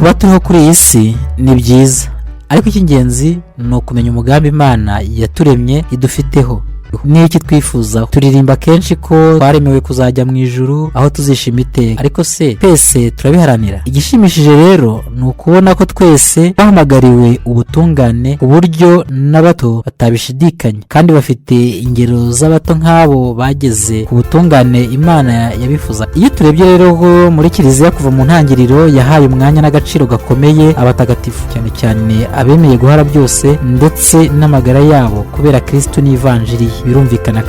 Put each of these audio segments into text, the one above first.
Kuba turiho kuri iyi si ni byiza, ariko icy'ingenzi ni ukumenya umugambi Imana yaturemye idufiteho n'iki twifuza. Turirimba kenshi ko twaremewe kuzajya mu ijuru aho tuzishima iteka, ariko se twese turabiharanira? Igishimishije rero ni ukubona ko twese bahamagariwe ubutungane, ku buryo n'abato batabishidikanya, kandi bafite ingero z'abato nk'abo bageze ku butungane Imana yabifuza. Iyo turebye rero ko muri Kiliziya kuva mu ntangiriro yahaye umwanya n'agaciro gakomeye abatagatifu, cyane cyane abemeye guhara byose ndetse n'amagara yabo kubera Kristu n'ivanjiri ye. Birumvikana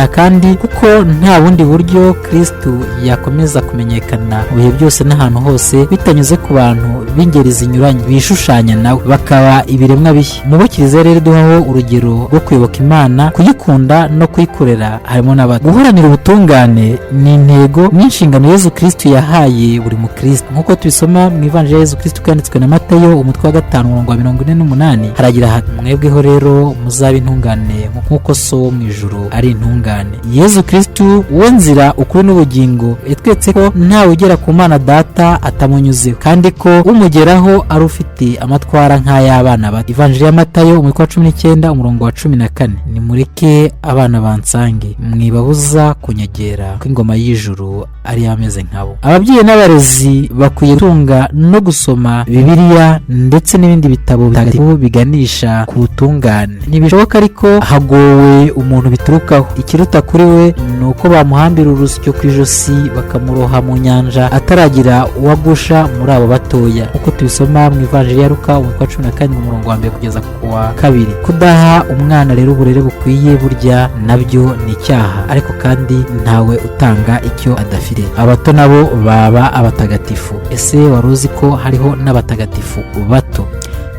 kandi kuko nta bundi buryo Kristu yakomeza kumenyekana mu bihe byose n'ahantu hose bitanyuze ku bantu b'ingeri zinyuranye bishushanya nawe, bakaba ibiremwa bishya. Mu bo Kiliziya rero iduhaho urugero rwo kuyoboka Imana, kuyikunda no kuyikorera, harimo n'abato. Guharanira ubutungane ni intego n'inshingano Yezu Kristu yahaye buri mukristo, nk'uko tubisoma mu Ivanjiri ya Yezu Kristu yanditswe na Matayo, umutwe wa 5, umurongo wa 48. Haragira hati: "Mwebweho rero muzabe intungane nk'uko So wo mu ijuru ari intungane." Yezu Kristu we nzira, ukuri n'ubugingo yatweretse ko ntawe ugera ku Mana Data atamunyuzeho, kandi ko umugeraho ari ufite amatwara nk'ay'abana bato. Ivanjiri ya Matayo, umutwe wa 19, umurongo wa 14: "Nimureke abana bansange, mwibabuza kunyegera, ko ingoma y'ijuru ari ameze nkabo." Ababyeyi n'abarezi bakwiye gutunga no gusoma Bibiliya ndetse n'ibindi bitabo bitagatifu biganisha ku butungane. Ntibishoboka, ariko hagowe umuntu biturukaho. Ikiruta kuri we ni uko bamuhambira urusyo ku ijosi bakamuroha mu nyanja, ataragira uwagusha muri abo batoya, nk'uko tubisoma mu Ivanjiri ya Luka, umutwe wa 14, umurongo wa 1 kugeza ku wa 2. Kudaha umwana rero uburere bukwiye burya nabyo ni icyaha, ariko kandi ntawe utanga icyo adafite. Abato nabo baba abatagatifu. Ese wari uzi ko hariho n'abatagatifu bato?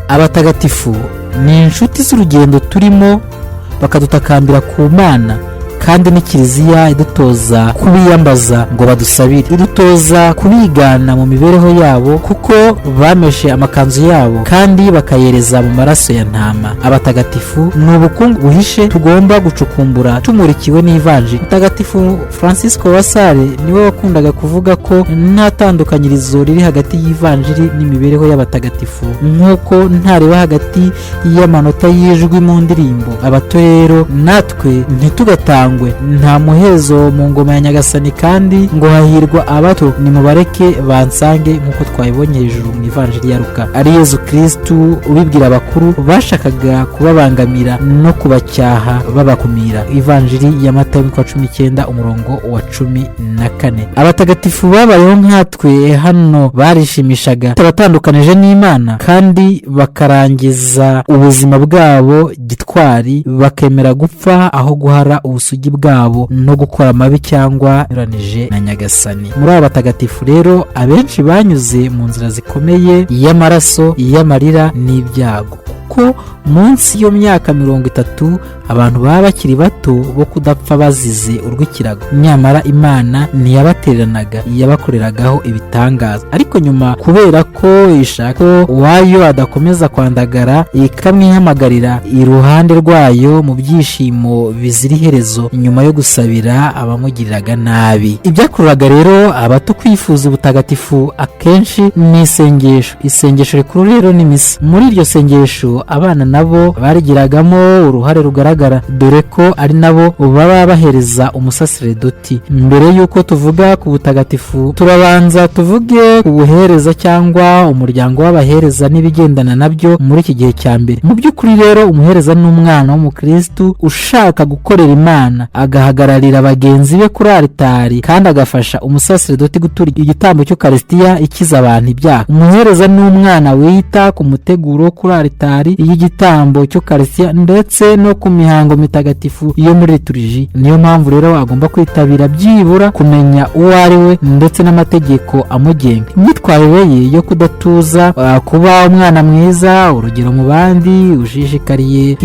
Abatagatifu ni inshuti z'urugendo turimo, bakadutakambira ku Mana, kandi ni Kiliziya idutoza kubiyambaza ngo badusabire, idutoza kubigana mu mibereho yabo, kuko bameshe amakanzu yabo kandi bakayereza mu maraso ya Ntama. Abatagatifu ni ubukungu buhishe tugomba gucukumbura tumurikiwe n'ivanjiri. Mutagatifu Francisco wa Sales niwe wakundaga kuvuga ko nta tandukanyirizo riri hagati y'ivanjiri n'imibereho y'abatagatifu, nk'uko ntareba hagati y'amanota y'ijwi mu ndirimbo. Abato rero natwe ntitugatangwe. Nta muhezo mu ngoma ya Nyagasani, kandi ngo hahirwa abato, nimubareke bansange, nk'uko twabibonye hejuru mu Ivanjiri ya Luka, ari Yezu Kristu ubibwira abakuru bashakaga kubabangamira no kubacyaha babakumira. Ivanjiri ya Matayo, umutwe wa 19, umurongo wa 14. Abatagatifu babayeho nkatwe hano, barishimishaga batabatandukanije n'Imana, kandi bakarangiza ubuzima bwabo gitwari, bakemera gupfa aho guhara ubusugi bwabo no gukora amabi cyangwa anyuranije na Nyagasani. Muri aba batagatifu rero, abenshi banyuze mu nzira zikomeye y'amaraso, y'amarira n'ibyago, kuko munsi y'iyo myaka 30 abantu baba bakiri bato bo kudapfa bazize urw'ikirago. Nyamara Imana ntiyabatereranaga, yabakoreragaho ibitangaza, ariko nyuma, kubera ko ishaka ko uwayo adakomeza kwandagara, ikamwihamagarira iruhande rwayo mu byishimo bizira iherezo, nyuma yo gusabira abamugiriraga nabi. Ibyakururaga rero abato kwifuza ubutagatifu akenshi ni isengesho. Isengesho rikuru rero ni misa. Muri iryo sengesho abana nabo barigiragamo uruhare rugaragara, dore ko ari nabo baba bahereza umusaseredoti. Mbere y'uko tuvuga ku butagatifu, turabanza tuvuge ku buhereza cyangwa umuryango w'abahereza n'ibigendana nabyo muri iki gihe cya mbere. Mu by'ukuri rero, umuhereza ni umwana w'umukristu ushaka gukorera Imana, agahagararira bagenzi be kuri aritari, kandi agafasha umusaseredoti gutura igitambo cy'ukarisitiya ikiza abantu ibyaha. Umuhereza ni umwana wita ku muteguro kuri aritari y'igitambo cy'ukarisitiya ndetse no ku mihango mitagatifu yo muri lituriji. Niyo mpamvu rero agomba kwitabira, byibura kumenya uwo ari we ndetse n'amategeko amugenga. Imyitwarire ye yo kudatuza, kuba umwana mwiza, urugero mu bandi, ushishikariye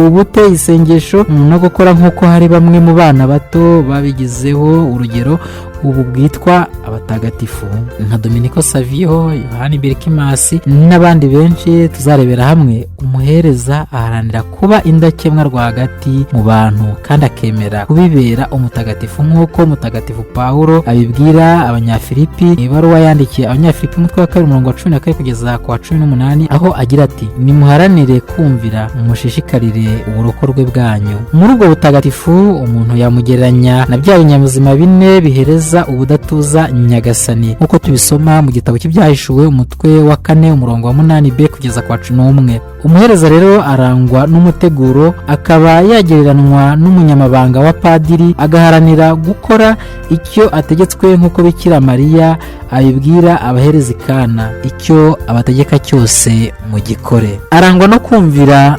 ubute isengesho no gukora nk'uko hari bamwe mu bana bato babigizeho urugero. Ubu bwitwa abatagatifu nka Dominiko Saviyo, Yohani Berikimasi n'abandi benshi tuzarebera hamwe. Umuhereza aharanira kuba indakemwa rwagati mu bantu kandi akemera kubibera umutagatifu, nk'uko Mutagatifu Pawulo abibwira Abanyafilipi mu ibaruwa yandikiye Abanyafilipi, umutwe wa 2, umurongo wa 12 kugeza ku wa 18, aho agira ati: "Nimuharanire kumvira, mushishikarire uburokorwe bwanyu." Muri ubwo butagatifu umuntu yamugereranya na bya binyabuzima bine bihereza ubudatuza Nyagasani, nk'uko tubisoma mu gitabo cy'Ibyahishuwe, umutwe wa 4, umurongo wa 8b kugeza ku wa 11. Umuhereza rero arangwa n'umuteguro, akaba yagereranwa n'umunyamabanga wa padiri, agaharanira gukora icyo ategetswe, nk'uko Bikira Mariya abibwira abahereza i Kana: "Icyo abategeka cyose mugikore." Arangwa no kumvira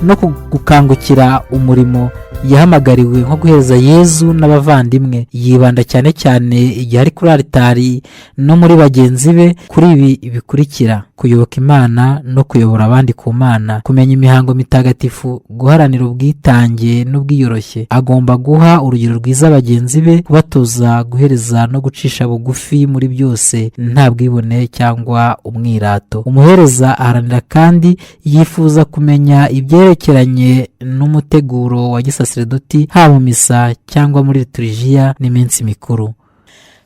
no gukangukira umurimo yahamagariwe, nko guhereza Yezu n'abavandimwe. Yibanda cyane cyane igihe ari kuri aritari no muri bagenzi be kuri ibi bikurikira: kuyoboka Imana no kuyobora abandi ku Mana, kumenya imihango mitagatifu, guharanira ubwitange n'ubwiyoroshye. Agomba guha urugero rwiza bagenzi be, kubatoza guhereza no gucisha bugufi muri byose, nta bwibone cyangwa umwirato. Umuhereza aharanira kandi yifuza kumenya ibyerekeranye n'umuteguro wa gisaseredoti, haba mu misa cyangwa muri liturijiya n'iminsi mikuru.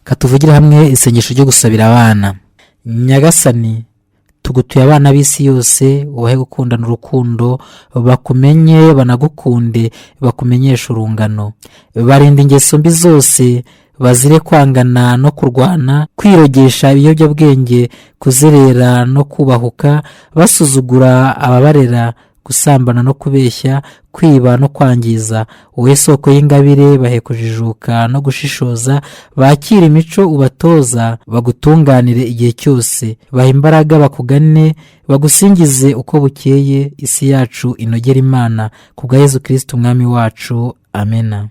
Katuvugire hamwe isengesho ryo gusabira abana. Nyagasani, tugutuye abana b'isi yose, ubahe gukundana urukundo, bakumenye banagukunde, bakumenyeshe urungano. Barinda ingeso mbi zose, bazire kwangana no kurwana, kwirogesha ibiyobyabwenge, kuzerera no kubahuka basuzugura ababarera, gusambana no kubeshya, kwiba no kwangiza. Wowe soko y'ingabire, bahe kujijuka no gushishoza, bakire imico ubatoza, bagutunganire igihe cyose. Bahe imbaraga bakugane, bagusingize uko bukeye, isi yacu inogera Imana. Ku bwa Yezu Kirisitu Umwami wacu, amena.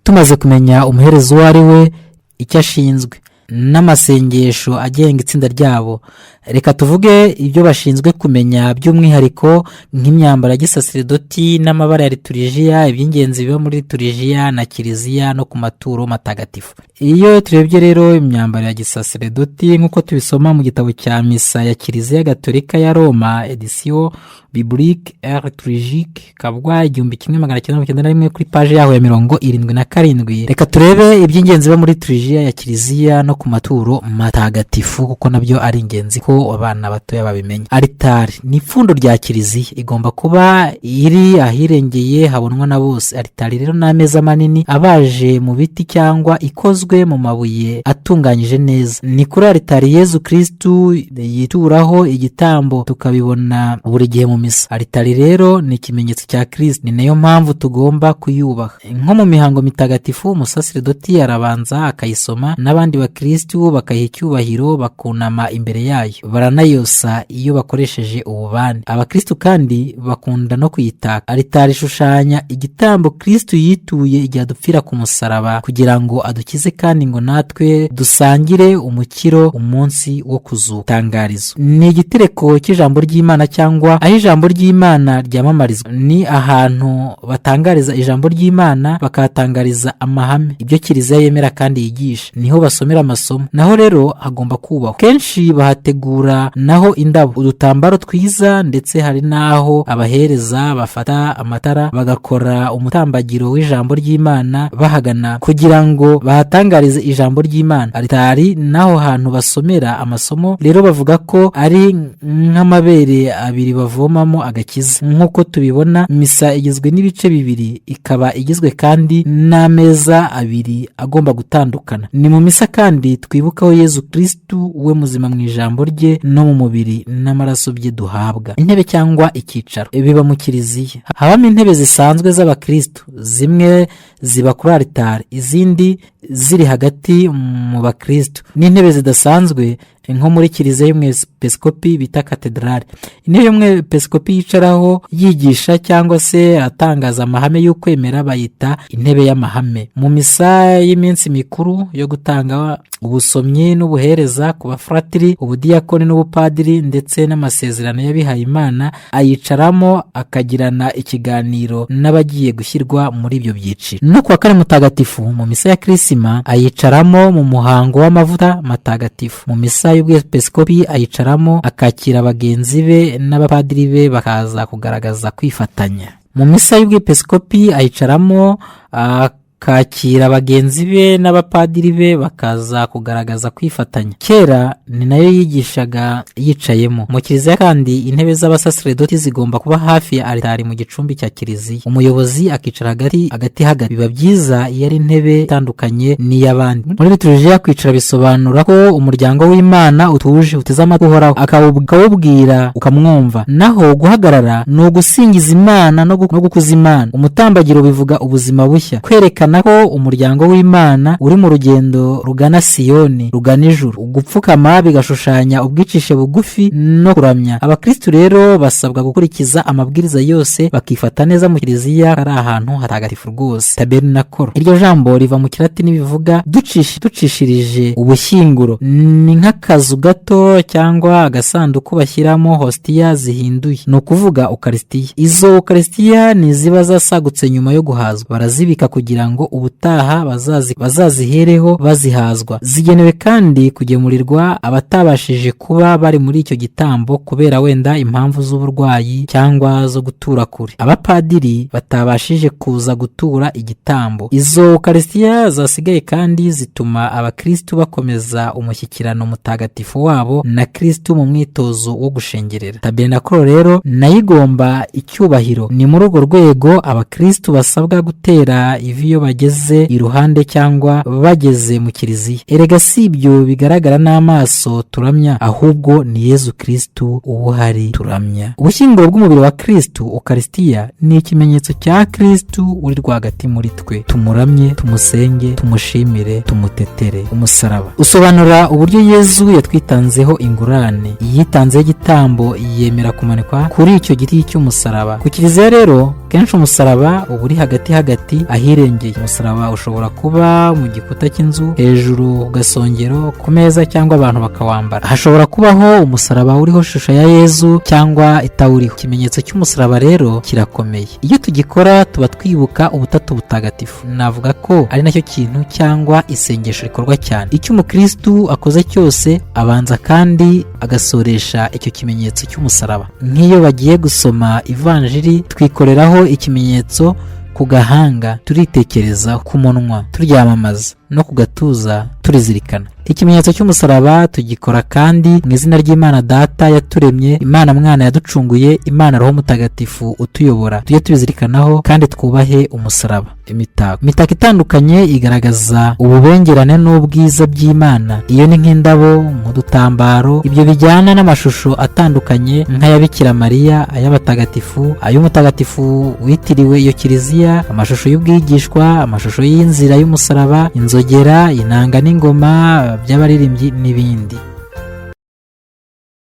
Tumaze kumenya umuhereza uwo ari we, icyo ashinzwe n'amasengesho agenga itsinda ryabo, reka tuvuge ibyo bashinzwe kumenya by'umwihariko, nk'imyambaro ya gisaseredoti n'amabara ya liturijiya, iby'ingenzi biba muri liturijiya na kiliziya no ku maturo matagatifu. Iyo turebye rero imyambaro ya gisaseredoti, nk'uko tubisoma mu gitabo cya Misa ya Kiliziya Gatolika ya Roma, Édition Biblique et Liturgique, Kabwa, 1991, kuri paji yaho ya 77, reka turebe iby'ingenzi biba muri liturijiya ya kiliziya no ku maturo matagatifu, kuko nabyo ari ingenzi ko abana batoya babimenya. Aritari ni ipfundo rya kiliziya, igomba kuba iri ahirengeye habonwa na bose. Aritari rero ni ameza manini abaje mu biti cyangwa ikozwe mu mabuye atunganyije neza. Ni kuri aritari Yezu Kirisitu yituraho igitambo, tukabibona buri gihe mu misa. Aritari rero ni ikimenyetso cya Kirisitu, ni nayo mpamvu tugomba kuyubaha. Nko mu mihango mitagatifu, umusaseredoti arabanza akayisoma, n'abandi bakirisitu bakayiha icyubahiro, bakunama imbere yayo, baranayosa iyo bakoresheje ububani. Abakirisitu kandi bakunda no kuyitaka. Aritari ishushanya igitambo Kirisitu yituye igihe adupfira ku musaraba, kugira ngo adukize kandi ngo natwe dusangire umukiro umunsi wo kuzuka. Itangarizo ni igitereko cy'ijambo ry'Imana cyangwa aho ijambo ry'Imana ryamamarizwa. Ni ahantu batangariza ijambo ry'Imana, bakahatangariza amahame, ibyo kiliziya yemera kandi yigisha. Niho basomera amasomo. Naho rero hagomba kubahwa. Kenshi bahategura naho indabo, udutambaro twiza, ndetse hari n'aho abahereza bafata amatara bagakora umutambagiro w'ijambo ry'Imana bahagana, kugira ngo bahatangarize ijambo ry'Imana. Aritari n'aho hantu basomera amasomo rero bavuga ko ari nk'amabere abiri bavomamo agakiza. Nk'uko tubibona, misa igizwe n'ibice bibiri, ikaba igizwe kandi n'ameza abiri agomba gutandukana. Ni mu misa kandi twibukaho Yezu Kirisitu, we muzima mu ijambo rye no mu mubiri n'amaraso bye duhabwa. Intebe cyangwa icyicaro biba mu kiliziya. Habamo intebe zisanzwe z'abakirisitu, zimwe ziba kuri aritari, izindi ziri hagati mu bakirisitu, n'intebe zidasanzwe nko muri kiliziya y'umwepiskopi bita katedrale. Intebe y'umwepiskopi yicaraho yigisha cyangwa se atangaza amahame y'ukwemera bayita intebe y'amahame. Mu misa y'iminsi mikuru yo gutanga ubusomyi n'ubuhereza ku bafuratiri, ubudiyakoni n'ubupadiri ndetse n'amasezerano y'abihayimana, ayicaramo akagirana ikiganiro n'abagiye gushyirwa muri ibyo byiciro. No kuwa kane mutagatifu mu misa ya Kirisima ayicaramo mu muhango w'amavuta matagatifu. Mu misa y'ubwepiskopi ayicaramo akakira bagenzi be n'abapadiri be bakaza kugaragaza kwifatanya. Mu misa y'ubwepiskopi ayicaramo akakira bagenzi be n'abapadiri be bakaza kugaragaza kwifatanya. Kera ni nayo yigishaga yicayemo. Mu kiliziya kandi intebe z'abasaseredoti zigomba kuba hafi ya alitari mu gicumbi cya kiliziya, umuyobozi akicara hagati hagati hagati. Biba byiza iyo ari intebe itandukanye n'iy'abandi. Muri liturujia, kwicara bisobanura ko umuryango w'Imana utuje, uteze amatwi Uhoraho, akawubwira ukamwumva. Naho guhagarara ni ugusingiza Imana no gukuza Imana. Umutambagiro bivuga ubuzima bushya, kwerekana ko umuryango w'Imana uri mu rugendo rugana Siyoni, rugana ijuru. Gupfukama bigashushanya ubwicishe bugufi no kuramya. Abakristu rero basabwa gukurikiza amabwiriza yose, bakifata neza mu kiliziya, ari ahantu hatagatifu rwose. Tabernakoro, iryo jambo riva mu Kilatini bivuga ducishirije ubushyinguro. Ni nk'akazu gato cyangwa agasanduku bashyiramo hostiya zihinduye, ni ukuvuga ukarisitiya. Izo ukarisitiya ni iziba zasagutse nyuma yo guhazwa, barazibika kugira ngo ubutaha bazazihereho bazihazwa. Zigenewe kandi kugemurirwa abatabashije kuba bari muri icyo gitambo kubera wenda impamvu z'uburwayi cyangwa zo gutura kure, abapadiri batabashije kuza gutura igitambo. Izo ukarisitiya zasigaye kandi zituma abakristu bakomeza umushyikirano mutagatifu wabo na Kristu mu mwitozo wo gushengerera. Tabernakulo rero nayo igomba icyubahiro. Ni muri urwo rwego abakristu basabwa gutera ivi iyo bageze iruhande cyangwa bageze mu kiliziya. Erega si ibyo bigaragara n'amaso turamya, ahubwo ni Yezu Kristu uba uhari turamya. Ubushyinguro bw'umubiri wa Kristu, ukarisitiya, ni ikimenyetso cya Kristu uri rwagati muri twe. Tumuramye, tumusenge, tumushimire, tumutetere. Umusaraba usobanura uburyo Yezu yatwitanzeho ingurane, yitanzeho igitambo, yemera kumanikwa kuri icyo giti cy'umusaraba. Ku kiliziya rero kenshi umusaraba uba uri hagati hagati ahirengeye. Umusaraba ushobora kuba mu gikuta cy'inzu, hejuru ku gasongero, ku meza cyangwa abantu bakawambara. Hashobora kubaho umusaraba uriho ishusho ya Yezu cyangwa itawuriho. Ikimenyetso cy'umusaraba rero kirakomeye. Iyo tugikora tuba twibuka ubutatu butagatifu. Navuga ko ari nacyo kintu cyangwa isengesho rikorwa cyane. Icyo umukristu akoze cyose abanza kandi agasoresha icyo kimenyetso cy'umusaraba. Nk'iyo bagiye gusoma ivanjiri, twikoreraho ikimenyetso ku gahanga, turitekereza ku munwa turyamamaza, no ku gatuza turizirikana. Ikimenyetso cy'umusaraba tugikora kandi mu izina ry'Imana Data yaturemye, Imana Mwana yaducunguye, Imana Roho Mutagatifu utuyobora. Tujye tubizirikanaho kandi twubahe umusaraba. Imitako itandukanye igaragaza ububengerane n'ubwiza by'Imana. Iyo ni nk'indabo, nk'udutambaro, ibyo bijyana n'amashusho atandukanye nk'aya Bikira Mariya, ay'abatagatifu, ay'umutagatifu witiriwe iyo kiliziya, amashusho y'ubwigishwa, amashusho y'inzira y'umusaraba, inzogera, inanga n'ingoma by'abaririmbyi n'ibindi.